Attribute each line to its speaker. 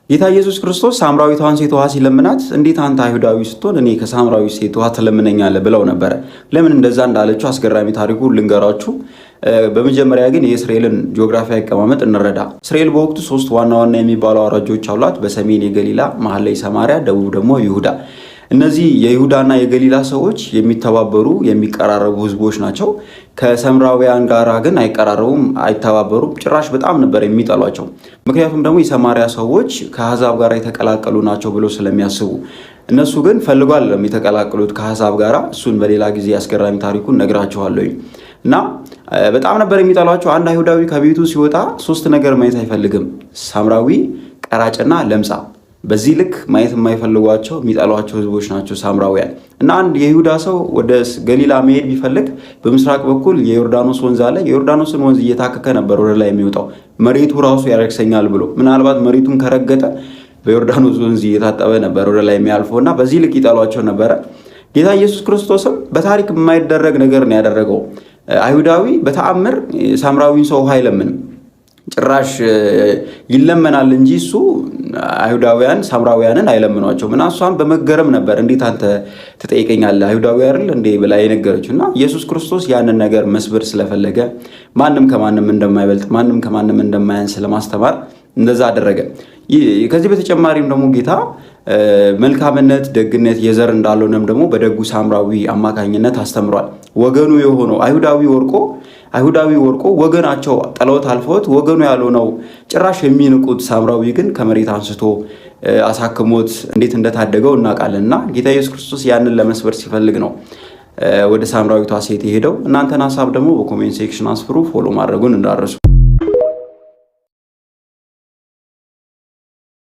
Speaker 1: ጌታ ኢየሱስ ክርስቶስ ሳምራዊቷን ሴት ውሃ ሲለምናት እንዴት አንተ አይሁዳዊ ስትሆን እኔ ከሳምራዊ ሴት ውሃ ትለምነኛለህ ብለው ነበረ። ለምን እንደዛ እንዳለችው አስገራሚ ታሪኩ ልንገራችሁ። በመጀመሪያ ግን የእስራኤልን ጂኦግራፊ አቀማመጥ እንረዳ። እስራኤል በወቅቱ ሶስት ዋና ዋና የሚባሉ አውራጃዎች አሏት። በሰሜን የገሊላ፣ መሀል ላይ ሰማሪያ፣ ደቡብ ደግሞ ይሁዳ። እነዚህ የይሁዳና የገሊላ ሰዎች የሚተባበሩ የሚቀራረቡ ህዝቦች ናቸው። ከሰምራውያን ጋር ግን አይቀራረቡም፣ አይተባበሩም። ጭራሽ በጣም ነበር የሚጠሏቸው። ምክንያቱም ደግሞ የሰማሪያ ሰዎች ከአሕዛብ ጋር የተቀላቀሉ ናቸው ብሎ ስለሚያስቡ፣ እነሱ ግን ፈልጎ አይደለም የተቀላቀሉት ከአሕዛብ ጋር። እሱን በሌላ ጊዜ አስገራሚ ታሪኩን ነግራችኋለሁኝ። እና በጣም ነበር የሚጠሏቸው። አንድ አይሁዳዊ ከቤቱ ሲወጣ ሶስት ነገር ማየት አይፈልግም፦ ሳምራዊ፣ ቀራጭና ለምጻ። በዚህ ልክ ማየት የማይፈልጓቸው የሚጠሏቸው ህዝቦች ናቸው ሳምራውያን። እና አንድ የይሁዳ ሰው ወደ ገሊላ መሄድ ቢፈልግ በምስራቅ በኩል የዮርዳኖስ ወንዝ አለ። የዮርዳኖስን ወንዝ እየታከከ ነበር ወደ ላይ የሚወጣው፣ መሬቱ ራሱ ያረክሰኛል ብሎ። ምናልባት መሬቱን ከረገጠ በዮርዳኖስ ወንዝ እየታጠበ ነበር ወደ ላይ የሚያልፈው እና በዚህ ልክ ይጠሏቸው ነበረ። ጌታ ኢየሱስ ክርስቶስም በታሪክ የማይደረግ ነገር ነው ያደረገው። አይሁዳዊ በተአምር ሳምራዊን ሰው ውሃ አይለምንም። ጭራሽ ይለመናል እንጂ እሱ አይሁዳውያን ሳምራውያንን አይለምኗቸውም። እና እሷም በመገረም ነበር እንዴት አንተ ትጠይቀኛለህ አይሁዳዊ አይደል እንዴ ብላ የነገረችው። እና ኢየሱስ ክርስቶስ ያንን ነገር መስበር ስለፈለገ፣ ማንም ከማንም እንደማይበልጥ፣ ማንም ከማንም እንደማያንስ ለማስተማር እንደዛ አደረገ። ከዚህ በተጨማሪም ደግሞ ጌታ መልካምነት፣ ደግነት የዘር እንዳልሆነም ደግሞ በደጉ ሳምራዊ አማካኝነት አስተምሯል። ወገኑ የሆነው አይሁዳዊ ወርቆ ወገናቸው ጥለውት አልፈውት ወገኑ ያልሆነው ጭራሽ የሚንቁት ሳምራዊ ግን ከመሬት አንስቶ አሳክሞት እንዴት እንደታደገው እናውቃለን። እና ጌታ ኢየሱስ ክርስቶስ ያንን ለመስበር ሲፈልግ ነው ወደ ሳምራዊቷ ሴት የሄደው። እናንተን ሀሳብ ደግሞ በ comment section አስፍሩ። Follow ማድረጉን እንዳትረሱ።